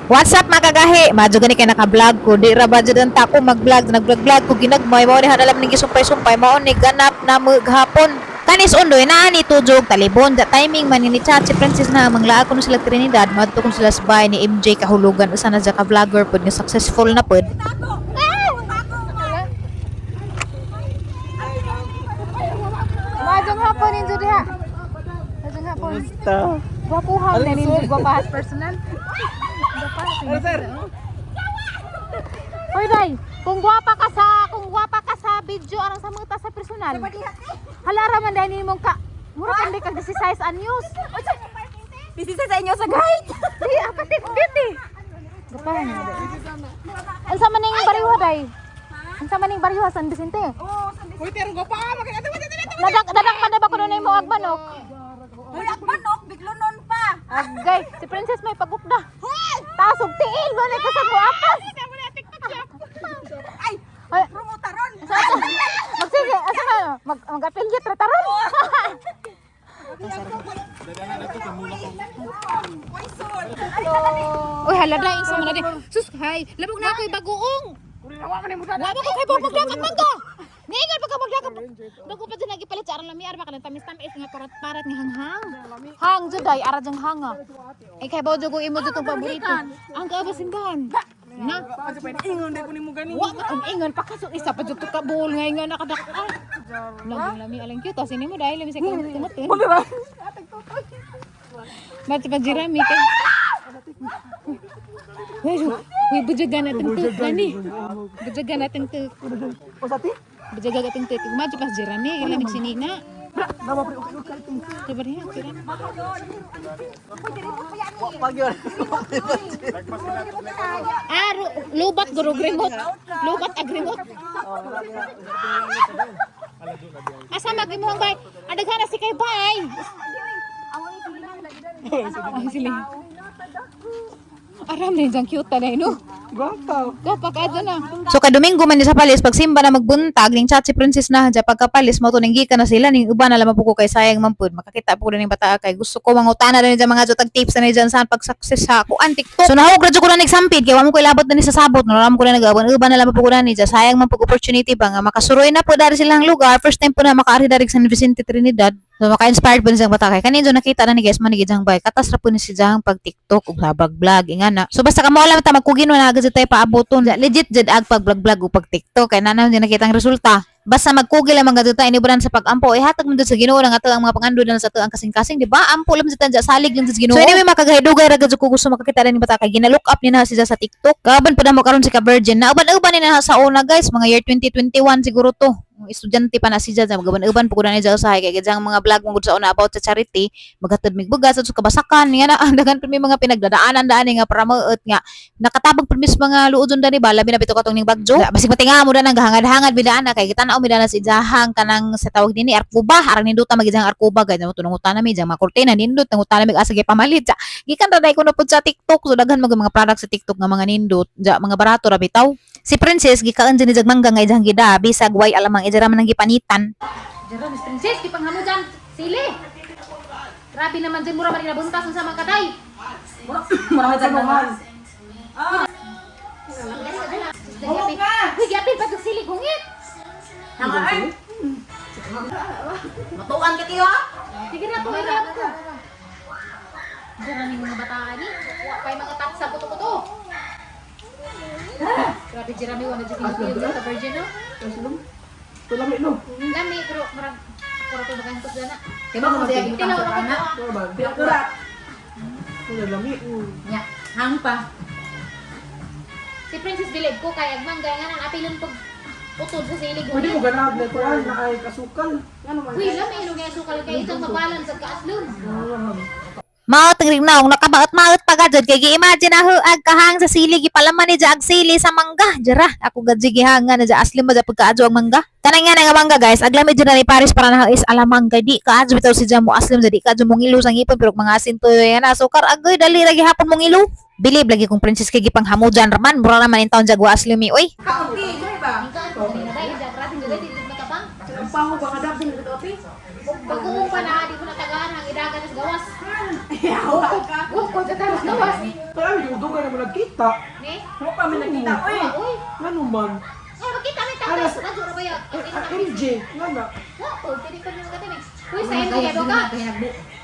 What's up, mga kagahi? Madyo gani kay naka-vlog ko. Di ra ba jud ang tako mag-vlog, nag-vlog ko ginagmay mao ni hanalam ning gisumpay-sumpay mao ni ganap na maghapon. Kanis undoy naa ni Tujog Talibon. Da timing man ni Chachi Princess na manglaag kuno sila Trinidad, madto kuno sila sa bahay ni MJ Kahulugan, usa na siya ka vlogger pod nga successful na pod. Majong hapon ninyo diha. Majong hapon. Basta. Gwapuhan na ninyo, gwapahat personal. Gwapahat. Ano, sir? Hoy day, kung gwapa ka sa video arang sa mga ta sa personal. Halara man dai nimong ka. Mura kan di kag 16 anyos. Bisita sa inyo sa guide. Di apat beauty. Gwapahan na day. Unsa man ning bariwa day? Unsa man ning bariwa San Vicente? Uy, pero go pa! Maganda, maganda, maganda! Nadak dadak man na ba kuno nimo ag manok? Wala manok, biglo nun pa. Agay, si Princess may pagupda. Taas og tiil, wala ka sa muapas. Ay, Ay, promote ron. Magsige, asa ka? Mag-affiliate ra taron. Uy, hala na insa man na di. Sus, hay, labog na ako'y bagoong. Wa ba ko kay bog magdakap man ka. Niingon pa ka magdakap. Bago pa dyan nagipalit sa aran lami arba ka ng tamis-tamis nga parat-parat nga hanghang. Hang jud ay ara jang hanga. Ay kay bawo jud ko imo jud tong paborito. Ang kaaba simbahan. Na. Ingon, di ko ni mo gani. Wa man ang ingon pa kaso isa pa jud to ka buol nga ingon nakadak. Lami lami alang cute sini mo dahil lami sa kumot eh. Ba't pa jirami kay. Uy, uy, bujagan natin to gani. Bujagan natin to. Pasati? Bujagan natin to. Madyo pas jirami, ilamig sinina. Nama pre, okay, okay. Diba niya, jirami. Pag yun. Ah, lubat guro grimot. Lubat agrimot. Asa magimuhang bay? Adaghan na si kay bay. Ay, sila. Aram na yung cute na no. Gwapa. Gwapa ka na. So kay Domingo man ni sa palis pagsimba na magbuntag ning Chachi Princess na dya pagkapalis mo to ning gikan na sila ning uban na lamang po ko kay sayang man pud makakita po ko ning bata kay gusto ko mangutana na ni dyan mga jutag tips na ni dyan saan pag success sa kuan TikTok. So nahog ra jud ko na nagsampid kay wa mo ko ilabot na ni sa sabot no ram ko na nagawan uban na lamang po ko na ni dyan sayang man pug opportunity ba nga makasuroy na po dari silang lugar, first time po na makaari dari sa San Vicente Trinidad. So maka-inspired po ni siyang bata kay kanin dyan nakita na ni guys man ni gijang bay katas ra po ni si jang pag TikTok ug habag vlog ingana. So basta kamo alam ta magkugin na agad tayo paaboton. Legit jud ag pag vlog vlog ug pag TikTok kay nanaw din nakita ang resulta. Basta magkugi lamang gadto ta iniburan sa pagampo ihatag man jud sa Ginoo ang ato ang mga pangando na sa ato ang kasing-kasing, di ba? Ampo lang jud ta dya, salig lang jud sa Ginoo. So anyway, makagahidugay ra gud ko gusto makakita ni bata kay gina-look up ni na siya sa TikTok. Kaban pa na mo karon si ka virgin na uban-uban ni na sa una guys, mga year 2021 siguro to. Ang estudyante pa na si Jaja, magaban-uban po ko na ni Jaja usahay kay gajang mga vlog mo gud sa una about sa charity, maghatod mig bugas at sa kabasakan nga na ang daghan pa may mga pinagdadaanan daan nga para maot nga nakatabang pa mis mga luodon dani ba labi na bitaw katong ning bagyo. Basig matinga mo dan ang gahangad-hangad bidaan na kay gitan-aw mi dana si Jahang kanang sa tawag dinhi arkuba arang ninduta magijang arkuba gay mo tunungutan na mi jang mga kurtina nindot nangutan na mi asa gyud pamalit ja. Gikan ra dai ko na pud sa TikTok, so daghan mag mga product sa TikTok nga mga nindot ja, mga barato ra bitaw. Si Princess gikaon jud ni jag mangga nga ijang gida bisag way alamang ijara man ang gipanitan. Jera, Miss Princess, gipanghamon dyan, sili. Grabe naman dyan, mura man rin nabuntas sa mga kaday. Mura ka naman. Hungit ka! Uy, giapil pa sa sili, hungit. Matuan ka tiyo. Sige na, tuloy na lang ko. Jera ni mga bataan ni. Wa pa'y mga tatsa kuto-kuto. Grabe, Jeremy, wala dyan yung sa virgin, no? Tulami no. Lami, pero marag... Puro ko magantos na. Kaya ba kung siya Tilaw ako na. Pinakurat. Tulami. Nya, hang pa. Si Princess Bilib ko kay agmang gaya nga nang apilon pag utod sa silig. Pwede mo ganag na kuan na ay kasukal. Uy, lami ilong nga sukal kay itong mabalance sa kaaslon. Maot ang rignaong nakabaot-maot pa gajud kay gi-imagine na ag kahang sa sili gipalaman ni ag sili sa mangga. Jara, ako gadji gihanga na dya asli mo dya pagkaadyo ang mangga. Kanang nga na nga mangga guys, aglami dyan na ni Paris para na is alamang kay di kaadyo bitaw si dya mo aslim dya di kaadyo mong ilo sa ngipon pero mga asin to yan na sukar agoy dali lagi hapon mong ilo. Bilib lagi kong princess kay gipanghamujan raman mura naman in taon jagwa aslim mi oy. Kaunti, sorry ba? Ingkaan ko kanina dahil dyan, grabe dyan, di dyan matabang. Ang paho ba kada dili ko ati? Bagoong pa na, di ko natagaan ang idagan sa gawas. Yawa ka. Ko dyan. Tapos gawas. Pero ay, yung dugay na mo nagkita. Ne? Mo pa mi nakita. Uy. Uy. Ngano man? Ay, makita mi tao. Aras- Radyo ra ba ya? Ay, ah, MJ, nga na. Wa, dili pa mi makita. Uy, sa imo kay ka.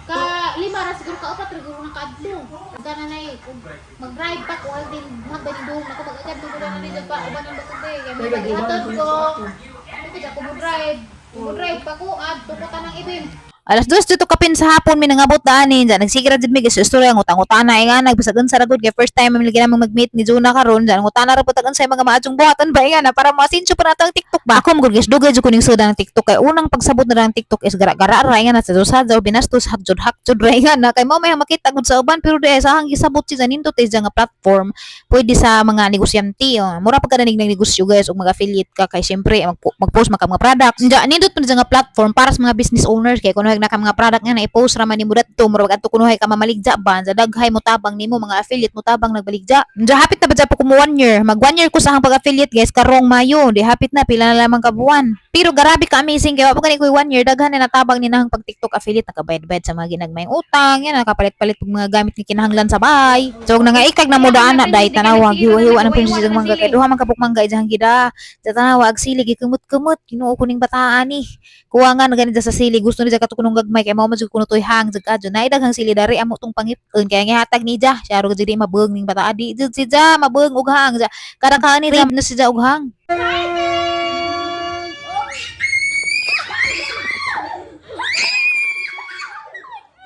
Ka lima ra siguro ka upat ra siguro na kaadto. Gana nay kung mag-drive pa ko ay din magbanindong ako mag-agad ko na ni pa uban ang bakod eh. Kay Ay, nag-uban mag-atod ko ko. sa ako. Ako ako mo drive. Mo drive pa ko adto ko tanang ibin. 2:00 dito kapin sa hapon mi nangabot daan ni. Diyan nagsigira jud mi guys istorya ang utang-utana ay nga nagbisag unsa ra gud kay first time mi lagi namang mag-meet ni Juna karon. Diyan ang utana ra pud tag unsay mga maadjong buhatan ba nga na para moasinso pa nato ang TikTok ba. Ako man gud guys, dugay jud ko ning suda ng TikTok kay unang pagsabot na ng TikTok is gara-gara ra nga na sa sadyaw binastos hakjud hakjud ra nga na kay mao may makita gud sa uban, pero di ay sahang gisabot si nindot is nga platform pwede sa mga negosyante, oh. Mura pagka nanig ng negosyo guys ug mag-affiliate ka kay syempre mag-post man ka mga products. Diyan nindot man nga platform para sa mga business owners kay kunuhay na ka mga product nga na i-post ra man nimo dadto, mura adto kunuhay ka mamaligja ba sa daghay mo tabang nimo mga affiliate mo tabang nagbaligja. Diyan hapit na ba dyan po kumo one year. Mag one year ko sa hang pag-affiliate guys karong Mayo. Di hapit na pila na lamang ka buwan. Pero grabe ka amazing kay wa pa gani koy one year daghan na natabang ni nahang pag TikTok affiliate, nakabayad-bayad sa mga ginagmayng utang, yan nakapalit-palit og mga gamit ni kinahanglan sa bahay. So og nangaikag na mo daan na dai tanawa giwa-hiwa ng princess ang mangga kay duha man ka mangga ijang gida. Sa tanawa ag sili gikumot-kumot Ginoo ko ning bataan ni. Kuha nga na ganit sa sili gusto ni ja katukunong gagmay kay mao man jud kuno toy hang jag adyo. Nay daghang sili dari amo tong pangit-on kaya gihatag ni ja. Siya ro jud di mabuang ning bataa di jud si ja mabuang og hang ja. Kada kaani ra na si ja og hang.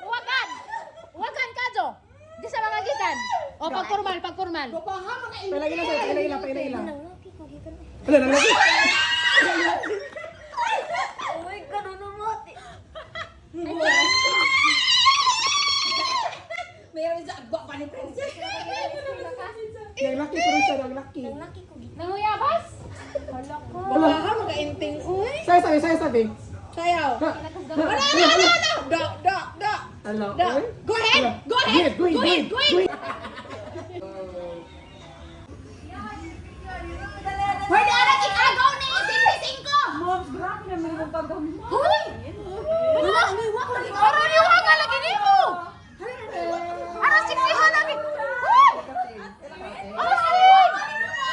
Wakan! Wakan ka, Jo! Di sa mga gikan. O, pag-formal, pag-formal. Pailay lang, pailay lang, pailay lang. Wala, nalaki. Uy, karoon mo. Nalaki ko rin siya, nalaki. Nanguyabas? Wala. Sabi, sabi, sabi, sabi. Sayaw. Ha, Wala, wala, wala, wala. Da, da, da. Ala, Da. oy. Go ahead. Go ahead. Go ahead, go ahead, go ahead. Hoy, di ara agaw ni 65! Moms, grabe na meron pag Hoy! Wala! Aro ni wanga lagi nimo! Ara 65 lagi! Hoy! Ara 65! Ala!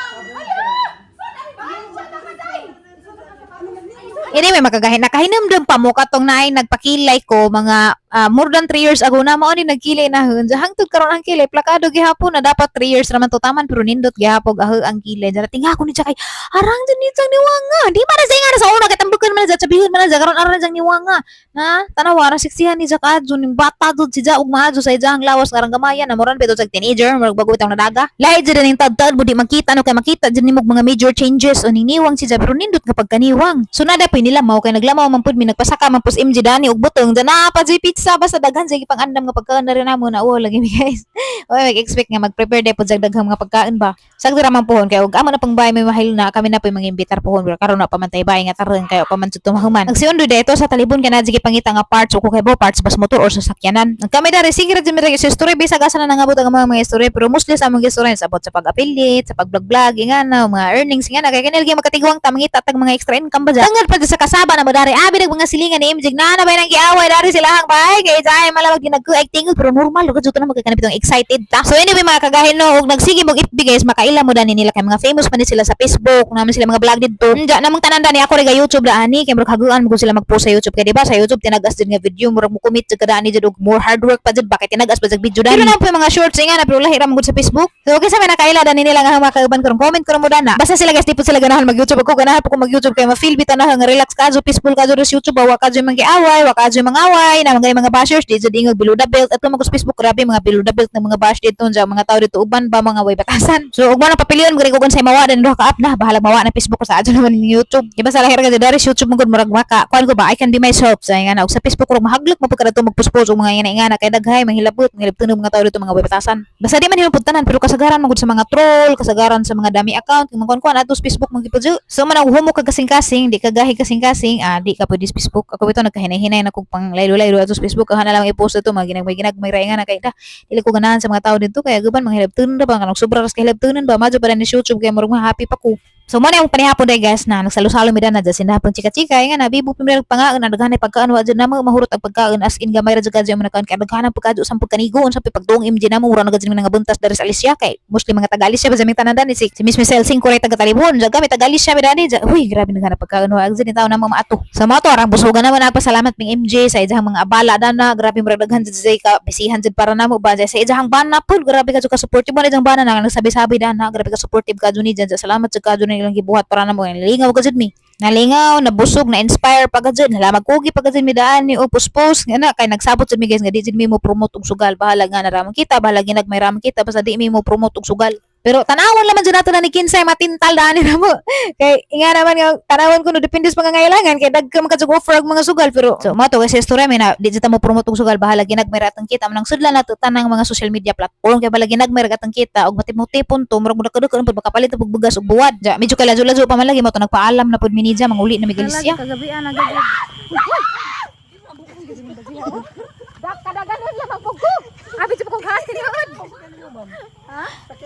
Anyway, makagahin nakahinumdum pa mo katong naay nagpakilay ko mga more than 3 years ago na mao ni nagkilay na hun. Hangtod karon ang kilay plakado gihapon na dapat 3 years raman to taman pero nindot gihapon aho ang kilay. Diyan tinga ko ni siya kay arang dyan ni siyang niwanga. Di man na siya nga sa una kay tambukan man na siya sabihin man na siya karon aron siyang niwanga. Na tanawa ra siksihan ni Jack adyo ning bata dud si Ja ug maadyo sa ijang lawas ngarang gamayan na moran pito sa teenager murag bago itong nadaga. Lahi jud ning tad-tad mo di makita no kay makita jud nimo mga major changes o ning niwang si Ja pero nindot nga pagkaniwang. So nada po nila mao kay naglamaw man pud mi nagpasaka man pus MG dani og butong dana pa jud pizza basta daghan sa pang andam nga pagkaon na rin namo na oh lagi mi guys. Oy mag-expect nga mag-prepare day pud sa daghang mga pagkaon ba. Sagdo ra man pohon kay og amo na pang bay may mahil na kami na po'y mga imbitar pohon pero karon na pa man tay bay nga taron kayo pa man jud tumahuman. Nagsiundo dito sa talibon kay naa pangita nga parts o kung kay bo parts bas motor or sasakyanan. Ang kami dari sige ra jud mi ra sa story bisag asa na nangabot ang mga mga story pero mostly sa among istorya sa about sa pag-affiliate, sa pag-vlog-vlog, nga na mga earnings nga na kay kanil gyud makatiguang ta mangita tag mga extra income ba dyan. Tangad pa dyan sa kasaba na mo dari abi nag mga silingan ni MJ na na bay nang giaway dari sila ang bay kay ay malawag din nagkuag tingog pero normal gud jud na magkakanap itong excited ta. So anyway mga kagahin no og nagsige mog FB guys makaila mo dani nila kay mga famous man ni sila sa Facebook naman sila mga vlog didto. Unja namang tanan dani ako rin ga YouTube dani kay murag haguan mo gud sila mag-post sa YouTube kay di ba sa YouTube tinagas jud nga video murag mo commit jud ka dani jud og more hard work pa jud bakit tinagas pa jud video dani. Pero naman po yung mga shorts nga na pero lahi ra man gud sa Facebook. So okay sa may nakaila dani nila nga mga kauban karon comment karon mo dana. Basta sila guys di po sila ganahan mag YouTube ako ganahan po ko mag YouTube kay ma-feel bitaw na nga relax ka peaceful ka sa YouTube ba wa ka jud manggiaway wa ka jud mangaway na mga mga bashers di jud ingog below the belt at mag sa Facebook grabe mga below the belt ng mga bash dito unsa mga tao dito uban ba mga way batasan. So ug mo na papilion gani ko kung say mawa dan duha ka app na bahala mawa na Facebook ko sa adyo naman yung YouTube. Di ba sa lahir ka dari sa YouTube mo gud murag maka kuan ko ba I can be myself sa nga na ug sa Facebook ko mahaglok mo pagka dato magpuspos og mga ingana kay daghay manghilabot manghilabot mga tao dito mga way batasan. Basta di man hinupod tanan pero kasagaran man gud sa mga troll, kasagaran sa mga dami account, kung kuan kuan ato sa Facebook man gipud jud. So man ang humo ka kasing-kasing, di ka gahi kasing-kasing, di ka pwede sa Facebook. Ako bitaw nagkahinay-hinay na kog pang laylo-laylo ato sa Facebook, ah, na lang i-post ato mga ginagmay-ginagmay ra nga na kay da. Dili ko ganahan sa mga tao dito kaya guban mga hilabtunan ra ba kanang sobra ras kahilabtunan ba madyo pa rin ni YouTube kay murag happy pa ko. So mo na yung panihapon day, guys, na nagsalo-salo mi na dyan sinahapon chika-chika nga na bibo pimil pangaon na daghan pagkaon, wa jud namo mahurot ang pagkaon, as in gamay ra jud kadyo mo nakaon kay daghan ang pagkadyo sa pagkanigo unsa pagduong MG namo, mura na gud nga buntas dari sa Alicia kay mostly mga taga Alicia ba sa tanan dani si Miss Michelle Cinco ray taga Talibon jud kami taga Alicia mi dani. Huy, grabe naghan pagkaon, wa jud ni tawo namo maato. Sa mo to arang busugan naman, nagpasalamat ming MJ sa ijahang mga abala dana, grabe mura daghan jud say ka bisihan jud para namo ba sa ijahang bana pud, grabe ka jud ka supportive mo na ijahang bana na nagsabi-sabi dana, grabe ka supportive ka jud ni dyan. Salamat jud ka jud ilang gibuhat para namo, lingaw ka jud mi, nalingaw, nabusog, na-inspire pa ka jud, hala magkugi pa ka jud mi daan ni o puspos nga na kay nagsabot jud mi, guys, nga di jud mi mo promote og sugal, bahala nga naramang kita, bahala ginag may ramang kita, basta di mi mo promote og sugal. Pero tanawon laman jud nato na ni kinsay matintal daan ni namo. Kay nga naman nga tanawon kuno depende sa pangangailangan kay dagko man ka offer og mga sugal, pero so mo to kasi istorya mi na di jud ta mo promote og sugal, bahala ginag may ratang kita manang sudlan nato tanang mga social media platform kay bahala ginag may ratang kita og matipon to murag mo pud makapalit og bugas og buwad. Ja, medyo kay lajo-lajo pa man lagi mo to nagpaalam na pud mi ni dya manguli na mi Galicia. Kagabi ana gud. Dak kadaganon lamang pug ko. Abi jud kong hasin.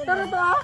Taro to ah.